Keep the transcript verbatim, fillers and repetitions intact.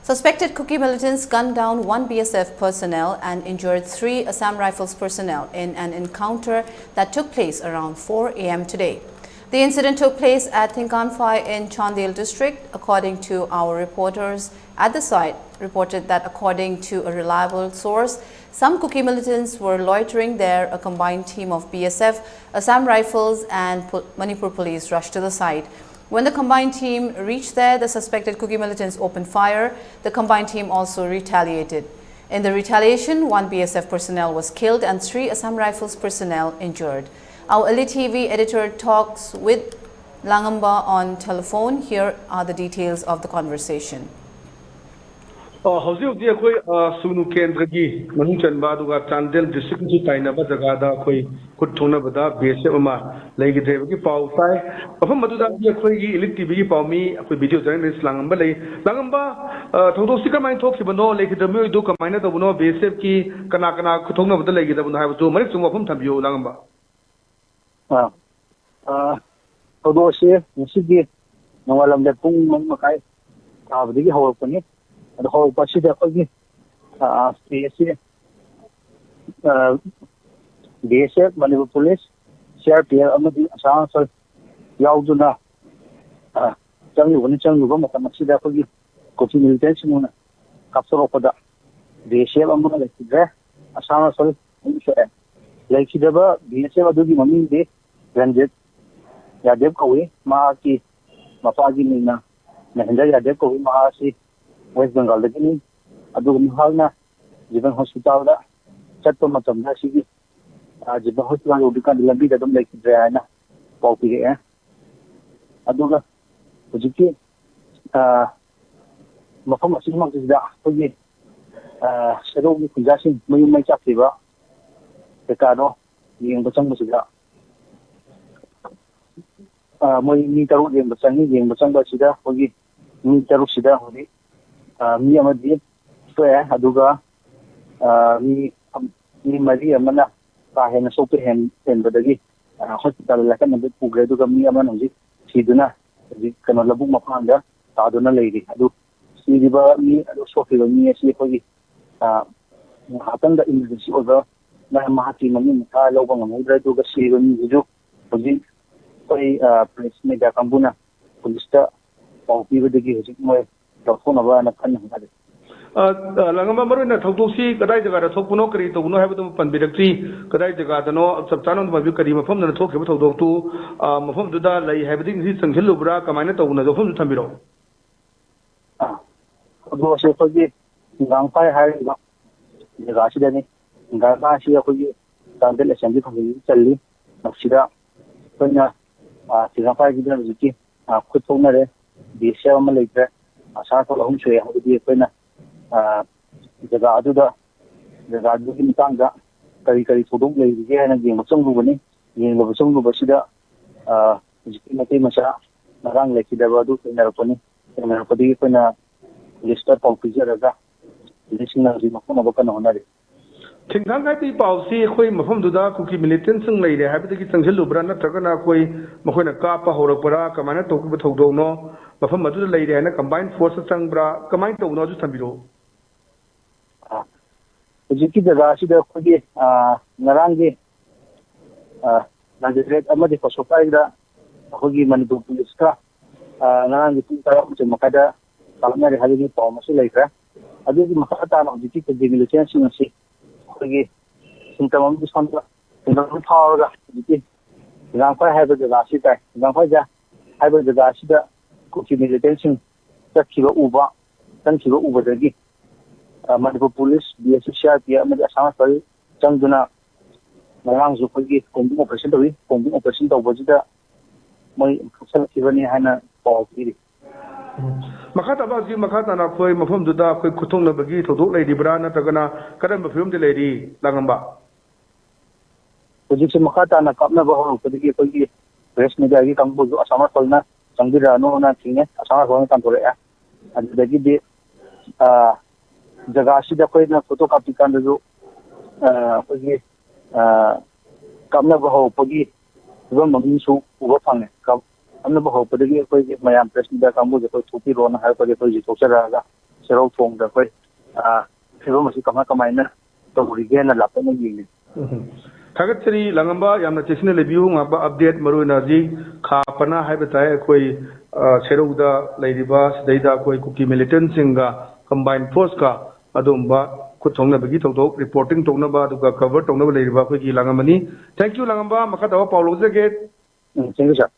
Suspected Kuki militants gunned down one B S F personnel and injured three Assam Rifles personnel in an encounter that took place around four a m today. The incident took place at Thingkanphai in Chandel district, according to our reporters at the site, reported that according to a reliable source, some Kuki militants were loitering there. A combined team of B S F, Assam Rifles, and Manipur police rushed to the site. When the combined team reached there, the suspected Kuki militants opened fire. The combined team also retaliated. In the retaliation, one B S F personnel was killed and three Assam Rifles personnel injured. Our Elite T V editor talks with Langamba on telephone. Here are the details of the conversation. ꯑ, ꯍꯧꯖꯤꯛ ꯍꯧꯖꯤꯛ ꯑꯩꯈꯣꯏ, ꯑ, ꯁꯨꯅꯨ ꯀꯦꯟꯗ꯭ꯔꯒꯤ ꯃꯅꯨꯡ ꯆꯟꯕ, ꯑꯗꯨꯒ ꯆꯥꯟꯗꯦꯜ ꯗꯤꯁꯇ꯭ꯔꯤꯛꯀꯁꯨ ꯇꯥꯏꯅꯕ ꯖꯒꯥꯗ ꯑꯩꯈꯣꯏ ꯈꯨꯠ ꯊꯣꯛꯅꯕꯗ ꯕꯤ ꯑꯦꯁ ꯑꯦꯐ ꯑꯃ ꯂꯩꯈꯤꯗ꯭ꯔꯦ ꯍꯥꯏꯕꯒꯤ ꯄꯥꯎ ꯇꯥꯏ꯫ ꯃꯐꯝ ꯑꯗꯨꯗ ꯑꯩꯈꯣꯏꯒꯤ ꯏꯂꯤꯠ ꯇꯤ ꯚꯤꯒꯤ ꯄꯥꯎꯃꯤ, ꯑꯩꯈꯣꯏ ꯚꯤꯗꯤꯑꯣ ꯖꯔꯅꯦꯂꯤꯁ ꯂꯥꯡꯉꯝꯕ ꯂꯩ꯫ ꯂꯥꯡꯉꯝꯕ, ꯑ, ꯊꯧꯗꯣꯛꯁꯤ ꯀꯃꯥꯏꯅ ꯊꯣꯛꯈꯤꯕꯅꯣ, ꯂꯩꯈꯤꯗ꯭ꯔꯕ ꯃꯤꯑꯣꯏꯗꯨ ꯀꯃꯥꯏꯅ ꯇꯧꯕꯅꯣ, ꯕꯤ ꯑꯦꯁ ꯑꯦꯐꯀꯤ ꯀꯅꯥ ꯀꯅꯥ ꯈꯨꯠ ꯊꯣꯛꯅꯕꯗ ꯂꯩꯈꯤꯗꯕꯅꯣ ꯍꯥꯏꯕꯗꯨ ꯃꯔꯤꯛ ꯆꯨꯝꯕ ꯋꯥꯐꯝ ꯊꯝꯕꯤꯌꯨ, ꯂꯥꯡꯉꯝꯕ꯫ ꯑ, ꯑ, ꯊꯧꯗꯣꯛ ꯑꯁꯤ ꯉꯁꯤꯒꯤ ꯅꯣꯡꯉꯥꯜꯂꯝꯗꯥꯏ ꯄꯨꯡ ꯃꯔꯤ ꯃꯈꯥꯏ ꯇꯥꯕꯗꯒꯤ ꯍꯧꯔꯛꯄꯅꯤ꯫ ꯑꯗꯣ ꯍꯧꯔꯛꯄ ꯑꯁꯤꯗ ꯑꯩꯈꯣꯏꯒꯤ, ꯑ, ꯁꯤ ꯑꯦꯁ ꯑꯦ, ꯑ, B S F, Manipur police, C R P F ꯑꯃꯗꯤ ꯑꯁꯥꯝ ꯔꯥꯏꯐꯜ ꯌꯥꯎꯗꯨꯅ, ꯑ, ꯆꯪꯂꯨꯕꯅꯤ꯫ ꯆꯪꯂꯨꯕ ꯃꯇꯝ ꯑꯁꯤꯗ ꯑꯩꯈꯣꯏꯒꯤ ꯀꯨꯀꯤ ꯃꯤꯂꯤꯇꯦꯟꯁꯤꯡꯅ ꯀꯥꯞꯊꯣꯔꯛꯄꯗ ꯕꯤ ꯑꯦꯁ ꯑꯦꯐ ꯑꯃꯒ ꯂꯩꯈꯤꯗ꯭ꯔꯦ, ꯑꯁꯥꯝ ꯔꯥꯏꯐꯜ ꯑꯃ ꯁꯣꯛꯑꯦ꯫ ꯂꯩꯈꯤꯗꯕ ꯕꯤ ꯑꯦꯁ ꯑꯦꯐ ꯑꯗꯨꯒꯤ ꯃꯃꯤꯡꯗꯤ ꯔꯟꯖꯤꯠ ꯌꯥꯗꯦꯕ ꯀꯧꯏ꯫ ꯃꯍꯥꯛꯀꯤ ꯃꯄꯥꯒꯤ ꯃꯤꯡꯅ ꯃꯍꯦꯟꯗ꯭ꯔ ꯌꯥꯗꯦꯕ ꯀꯧꯏ꯫ ꯃꯍꯥꯛ ꯑꯁꯤ ꯋꯦꯁ ꯕꯦꯡꯒꯥꯜꯗꯒꯤꯅꯤ꯫ ꯑꯗꯨꯒ ꯃꯍꯥꯛꯅ ꯖꯤꯕꯟ ꯍꯣꯁꯄꯤꯇꯥꯜꯗ ꯆꯠꯄ ꯃꯇꯝꯗ ꯑꯁꯤꯒꯤ, ꯑ, ꯖꯤꯕꯟ ꯍꯣꯁꯄꯤꯇꯥꯜ ꯌꯧꯗ꯭ꯔꯤꯀꯥꯟꯗ ꯂꯝꯕꯤꯗ ꯑꯗꯨꯝ ꯂꯩꯈꯤꯗ꯭ꯔꯦ ꯍꯥꯏꯅ ꯄꯥꯎ ꯄꯤꯔꯛꯑꯦ꯫ ꯑꯗꯨꯒ ꯍꯧꯖꯤꯛꯀꯤ, ꯑ, ꯃꯐꯝ ꯑꯁꯤꯒꯤꯃꯛꯇꯁꯤꯗ ꯑꯩꯈꯣꯏꯒꯤ, ꯑ, ꯁꯦꯔꯧꯒꯤ ꯈꯨꯟꯖꯥꯁꯤꯡ ꯃꯌꯨꯝ ꯃꯩ ꯆꯥꯛꯈꯤꯕ ꯀꯩꯀꯥꯗꯣ ꯌꯦꯡꯕ ꯆꯪꯕꯁꯤꯗ, ꯑ, ꯃꯣꯏ ꯃꯤ ꯇꯔꯨꯛ ꯌꯦꯡꯕ ꯆꯪꯉꯤ꯫ ꯌꯦꯡꯕ ꯆꯪꯕ ꯑꯁꯤꯗ ꯑꯩꯈꯣꯏꯒꯤ ꯃꯤ ꯇꯔꯨꯛꯁꯤꯗ ꯍꯧꯖꯤꯛ, ꯑ, ꯃꯤ ꯑꯃꯗꯤ ꯁꯣꯛꯑꯦ꯫ ꯑꯗꯨꯒ, ꯑ, ꯃꯤ, ꯃꯤ ꯃꯔꯤ ꯑꯃꯅ ꯀꯥ ꯍꯦꯟꯅ ꯁꯣꯛꯄ ꯍꯦꯟ-, ꯍꯦꯟꯕꯗꯒꯤ, ꯑ, ꯍꯣꯁꯄꯤꯇꯥꯜꯗ ꯂꯥꯏꯀꯠꯅꯕ ꯄꯨꯈ꯭ꯔꯦ꯫ ꯑꯗꯨꯒ ꯃꯤ ꯑꯃꯅ ꯍꯧꯖꯤꯛ ꯁꯤꯗꯨꯅ ꯍꯧꯖꯤꯛ ꯀꯩꯅꯣ ꯂꯧꯕꯨꯛ ꯃꯄꯥꯟꯗ ꯇꯥꯗꯨꯅ ꯂꯩꯔꯤ꯫ ꯑꯗꯨ ꯁꯤꯔꯤꯕ ꯃꯤ ꯑꯗꯨ, ꯁꯣꯛꯈꯤꯕ ꯃꯤ ꯑꯁꯤ ꯑꯩꯈꯣꯏꯒꯤ, ꯑ, ꯉꯥꯏꯍꯥꯛꯇꯪꯗ ꯏꯃꯔꯖꯦꯟꯁꯤ ꯑꯣꯏꯕ ꯃꯔꯝ ꯃꯍꯥꯛꯀꯤ ꯃꯃꯤꯡ ꯃꯊꯥ ꯂꯧꯕ ꯉꯝꯍꯧꯗ꯭ꯔꯦ꯫ ꯑꯗꯨꯒ ꯁꯤꯔꯤꯕ ꯃꯤꯁꯤꯁꯨ ꯍꯧꯖꯤꯛ ꯑꯩꯈꯣꯏ, ꯑ, ꯄ꯭ꯔꯦꯁ ꯃꯦꯗꯤꯌꯥ ꯀꯥꯡꯕꯨꯅ ꯄꯨꯂꯤꯁꯇ ꯄꯥꯎ ꯄꯤꯕꯗꯒꯤ ꯍꯧꯖꯤꯛ ꯃꯣꯏ ꯂꯧꯊꯣꯛꯅꯕꯅ ꯀꯟꯅ ꯍꯣꯠꯅꯔꯤ꯫ ꯑ, ꯑ, ꯂꯥꯡꯉꯝꯕ, ꯃꯔꯨ ꯑꯣꯏꯅ ꯊꯧꯗꯣꯛꯁꯤ ꯀꯗꯥꯏ ꯖꯒꯥꯗ ꯊꯣꯛꯄꯅꯣ, ꯀꯔꯤ ꯇꯧꯕꯅꯣ ꯍꯥꯏꯕꯗꯨ ꯄꯟꯕꯤꯔꯛꯇ꯭ꯔꯤ꯫ ꯀꯗꯥꯏ ꯖꯒꯥꯗꯅꯣ ꯆꯞ ꯆꯥꯅ ꯑꯗꯨꯝ ꯍꯥꯏꯕꯤꯌꯨ, ꯀꯔꯤ ꯃꯐꯝꯗꯅ ꯊꯣꯛꯈꯤꯕ ꯊꯧꯗꯣꯛꯇꯨ, ꯑ, ꯃꯐꯝꯗꯨꯗ ꯂꯩ ꯍꯥꯏꯕꯗꯤ ꯉꯁꯤ ꯆꯪꯁꯤꯜꯂꯨꯕ꯭ꯔꯥ, ꯀꯃꯥꯏꯅ ꯇꯧꯕꯅꯣ? ꯋꯥꯐꯝꯗꯨ ꯊꯝꯕꯤꯔꯛꯑꯣ꯫ ꯑ, ꯊꯧꯗꯣꯛ ꯑꯁꯤ ꯑꯩꯈꯣꯏꯒꯤ ꯁꯤꯡꯒꯥꯡꯄꯥꯏ ꯍꯥꯏꯔꯤꯕ ꯖꯒꯥꯁꯤꯗꯅꯤ꯫ ꯁꯤꯡꯒꯥꯡꯄꯥꯏ ꯑꯁꯤ ꯑꯩꯈꯣꯏꯒꯤ ꯆꯥꯟꯗꯦꯜ ꯑꯦꯁꯦꯝꯕ꯭ꯂꯤ ꯀꯝꯃꯤꯇꯤꯗ ꯆꯜꯂꯤ꯫ ꯃꯁꯤꯗ ꯑꯩꯈꯣꯏꯅ, ꯑ, ꯁꯤꯡꯒꯥꯡꯄꯥꯏꯒꯤꯗ ꯍꯧꯖꯤꯛꯀꯤ, ꯑ, ꯈꯨꯠ ꯊꯣꯛꯅꯔꯦ꯫ ꯕꯤ ꯑꯦꯁ ꯑꯦꯐ ꯑꯃ ꯂꯩꯇ꯭ꯔꯦ꯫ ꯑꯁꯥ ꯋꯥꯐꯜ ꯑꯍꯨꯝ ꯁꯨꯔꯦ ꯍꯥꯏꯕꯗꯤ ꯑꯩꯈꯣꯏꯅ, ꯑ, ꯖꯒꯥ ꯑꯗꯨꯗ, ꯖꯒꯥ ꯑꯗꯨꯒꯤ ꯃꯇꯥꯡꯗ ꯀꯔꯤ ꯀꯔꯤ ꯊꯧꯗꯣꯛ ꯂꯩꯔꯤꯒꯦ ꯍꯥꯏꯅ ꯌꯦꯡꯕ ꯆꯪꯂꯨꯕꯅꯤ꯫ ꯌꯦꯡꯂꯨꯕ ꯆꯪꯂꯨꯕꯁꯤꯗ, ꯑ, ꯍꯧꯖꯤꯛꯀꯤ ꯃꯩꯇꯩ ꯃꯆꯥ ꯉꯔꯥꯡ ꯂꯩꯈꯤꯗꯕ ꯑꯗꯨ ꯊꯦꯡꯅꯔꯛꯄꯅꯤ꯫ ꯊꯦꯡꯅꯔꯛꯄꯗꯒꯤ ꯑꯩꯈꯣꯏꯅ ꯄꯨꯂꯤꯁꯇ ꯄꯥꯎ ꯄꯤꯖꯔꯒ ꯄꯨꯂꯤꯁꯁꯤꯡꯅ ꯍꯧꯖꯤꯛ ꯃꯐꯝ ꯑꯃ ꯀꯟꯅ ꯍꯣꯠꯅꯔꯤ꯫ ꯊꯤꯡꯊꯥꯡ ꯍꯥꯏꯕꯒꯤ ꯄꯥꯎꯁꯤ ꯑꯩꯈꯣꯏ ꯃꯐꯝꯗꯨꯗ ꯀꯨꯀꯤ ꯃꯤꯂꯤꯇꯦꯟꯁꯤꯡ ꯂꯩꯔꯦ ꯍꯥꯏꯕꯗꯒꯤ ꯆꯪꯁꯤꯜꯂꯨꯕ꯭ꯔꯥ, ꯅꯠꯇ꯭ꯔꯒꯅ ꯑꯩꯈꯣꯏ ꯃꯈꯣꯏꯅ ꯀꯥꯞꯄ ꯍꯧꯔꯛꯄ꯭ꯔꯥ, ꯀꯃꯥꯏꯅ ꯇꯧꯈꯤꯕ ꯊꯧꯗꯣꯛꯅꯣ? ꯃꯐꯝ ꯑꯗꯨꯗ ꯂꯩꯔꯦ ꯍꯥꯏꯅ ꯀꯝꯕꯥꯏꯟ ꯐꯣꯔꯁꯇ ꯆꯪꯕ꯭ꯔꯥ, ꯀꯃꯥꯏꯅ ꯇꯧꯕꯅꯣ, ꯑꯗꯨ ꯊꯝꯕꯤꯔꯛꯑꯣ꯫ ꯑ, ꯍꯧꯖꯤꯛꯀꯤ ꯖꯒꯥ ꯑꯁꯤꯗ ꯑꯩꯈꯣꯏꯒꯤ, ꯑ, ꯉꯔꯥꯡꯒꯤ, ꯑ, ꯃꯦꯖꯤꯁꯇ꯭ꯔꯦꯠ ꯑꯃꯗꯤ ꯄꯣꯁꯣꯄꯥꯏꯗ ꯑꯩꯈꯣꯏꯒꯤ ꯃꯅꯤꯄꯨꯔ ꯄꯨꯂꯤꯁꯀ, ꯑ, ꯉꯔꯥꯡꯒꯤ ꯄꯨꯡ ꯇꯔꯥꯃꯥꯊꯣꯏ ꯃꯈꯥꯏꯗ ꯀꯥꯞꯅꯔꯦ ꯍꯥꯏꯕꯒꯤ ꯄꯥꯎ ꯑꯃꯁꯨ ꯂꯩꯈ꯭ꯔꯦ꯫ ꯑꯗꯨꯒꯤ ꯃꯈꯥ ꯇꯥꯅ ꯍꯧꯖꯤꯛꯀꯤ ꯀꯨꯀꯤ ꯃꯤꯂꯤꯇꯦꯟꯁꯤꯡ ꯑꯁꯤ ꯑꯩꯈꯣꯏꯒꯤ ꯁꯤꯟꯐꯝ ꯑꯃꯗꯤ ꯁꯣꯝꯗ ꯁꯤꯟꯐꯝ ꯑꯃ ꯐꯥꯎꯔꯒ ꯍꯧꯖꯤꯛꯀꯤ ꯍꯤꯡꯒꯥꯡꯐꯥꯏ ꯍꯥꯏꯕ ꯖꯒꯥ ꯑꯁꯤ ꯇꯥꯏ꯫ ꯍꯤꯡꯒꯥꯡꯐꯥꯏ ꯖ-, ꯍꯥꯏꯕ ꯖꯒꯥ ꯑꯁꯤꯗ ꯀꯨꯀꯤ ꯃꯤꯂꯤꯇꯦꯟꯁꯤꯡ ꯆꯠꯈꯤꯕ ꯎꯕ, ꯆꯪꯈꯤꯕ ꯎꯕꯗꯒꯤ, ꯑ, Manipur police, B S F, C R P F ꯑꯃꯗꯤ ꯑꯁꯥꯝ ꯔꯥꯏꯐꯜ ꯆꯪꯗꯨꯅ ꯉꯔꯥꯡꯁꯨ ꯑꯩꯈꯣꯏꯒꯤ ꯀꯣꯝꯕꯤꯡ ꯑꯣꯄꯔꯦꯁꯟ ꯇꯧꯏ꯫ ꯀꯣꯝꯕꯤꯡ ꯑꯣꯄꯔꯦꯁꯟ ꯇꯧꯕꯁꯤꯗ ꯃꯣꯏ ꯀꯛꯁꯜꯂꯛꯈꯤꯕꯅꯤ ꯍꯥꯏꯅ ꯄꯥꯎ ꯄꯤꯔꯤ꯫ ꯎꯝ꯫ ꯃꯈꯥ ꯇꯥꯕ ꯍꯧꯖꯤꯛ ꯃꯈꯥ ꯇꯥꯅ ꯑꯩꯈꯣꯏ ꯃꯐꯝꯗꯨꯗ ꯑꯩꯈꯣꯏ ꯈꯨꯠꯊꯣꯛꯅꯕꯒꯤ ꯊꯧꯗꯣꯛ ꯂꯩꯔꯤꯕ꯭ꯔꯥ, ꯅꯠꯇ꯭ꯔꯒꯅ ꯀꯔꯝꯕ ꯐꯤꯕꯝꯗ ꯂꯩꯔꯤ, ꯂꯥꯡꯉꯝꯕ? ꯍꯧꯖꯤꯛꯁꯦ ꯃꯈꯥ ꯇꯥꯅ ꯀꯥꯞꯅꯕ ꯍꯧꯔꯛꯄꯗꯒꯤ ꯑꯩꯈꯣꯏꯒꯤ ꯄ꯭ꯔꯦꯁ ꯃꯦꯗꯤꯌꯥꯒꯤ ꯀꯥꯡꯕꯨꯁꯨ ꯑꯁꯥꯝ ꯔꯥꯏꯐꯜꯅ ꯆꯪꯕꯤꯔꯛꯑꯅꯣꯅ ꯊꯤꯡꯉꯦ꯫ ꯑꯁꯥꯝ ꯔꯥꯏꯐꯜꯅ ꯇꯥꯟꯊꯣꯔꯛꯑꯦ꯫ ꯑꯗꯨꯗꯒꯤꯗꯤ, ꯑ, ꯖꯒꯥꯁꯤꯗ ꯑꯩꯈꯣꯏꯅ ꯐꯣꯇꯣ ꯀꯥꯞꯄꯤ ꯀꯥꯟꯗꯁꯨ, ꯑ, ꯑꯩꯈꯣꯏꯒꯤ, ꯑ, ꯀꯥꯞꯅꯕ ꯍꯧꯔꯛꯄꯒꯤ ꯐꯤꯕꯝ ꯑꯃꯁꯨ ꯎꯕ ꯐꯪꯉꯦ꯫ ꯀꯥꯞ-, ꯈꯪꯅꯕ ꯍꯧꯔꯛꯄꯗꯒꯤ ꯑꯩꯈꯣꯏꯒꯤ ꯃꯌꯥꯝ ꯄ꯭ꯔꯦꯁ ꯃꯤꯗꯤꯌꯥ ꯀꯥꯡꯕꯨꯁꯦ ꯑꯩꯈꯣꯏ ꯊꯣꯛꯄꯤꯔꯣꯅ ꯍꯥꯏꯔꯛꯄꯒꯤ ꯑꯩꯈꯣꯏ ꯍꯧꯖꯤꯛ ꯊꯣꯛꯆꯔꯛꯑꯒ ꯁꯦꯔꯧ ꯊꯣꯡꯗ ꯑꯩꯈꯣꯏ, ꯑ, ꯐꯤꯕꯝ ꯑꯁꯤ ꯀꯃꯥꯏ ꯀꯃꯥꯏꯅ ꯇꯧꯔꯤꯒꯦꯅ ꯂꯥꯞꯇꯛꯅ ꯌꯦꯡꯉꯤ꯫ ꯎꯝ꯫ ꯊꯥꯒꯠꯆꯔꯤ ꯂꯥꯡꯉꯝꯕ, ꯌꯥꯝꯅ ꯆꯦꯛꯁꯤꯟꯅ ꯂꯩꯕꯤꯌꯨ꯫ ꯉꯥꯛꯄ ꯑꯞꯗꯦꯠ, ꯃꯔꯨꯑꯣꯏꯅ ꯍꯧꯖꯤꯛ ꯈꯥ ꯄꯅꯥ ꯍꯥꯏꯕ ꯇꯥꯏ, ꯑꯩꯈꯣꯏ, ꯑ, ꯁꯦꯔꯧꯗ ꯂꯩꯔꯤꯕ, ꯁꯤꯗꯩꯗ ꯑꯩꯈꯣꯏ ꯀꯨꯀꯤ ꯃꯤꯂꯤꯇꯦꯟꯁꯤꯡꯒ ꯀꯝꯕꯥꯏꯟ ꯐꯣꯔꯁꯀ ꯑꯗꯨꯒꯨꯝꯕ ꯈꯨꯠ ꯊꯣꯛꯅꯕꯒꯤ ꯊꯧꯗꯣꯛ ꯔꯤꯄꯣꯔꯇꯤꯡ ꯇꯧꯅꯕ ꯑꯗꯨꯒ ꯀꯚꯔ ꯇꯧꯅꯕ ꯂꯩꯔꯤꯕ ꯑꯩꯈꯣꯏꯒꯤ ꯂꯥꯡꯉꯝꯕꯅꯤ꯫ Thank you ꯂꯥꯡꯉꯝꯕ, ꯃꯈꯥ ꯇꯥꯕ ꯄꯥꯎ ꯂꯧꯖꯒꯦ꯫ ꯎꯝ, thank you, sir꯫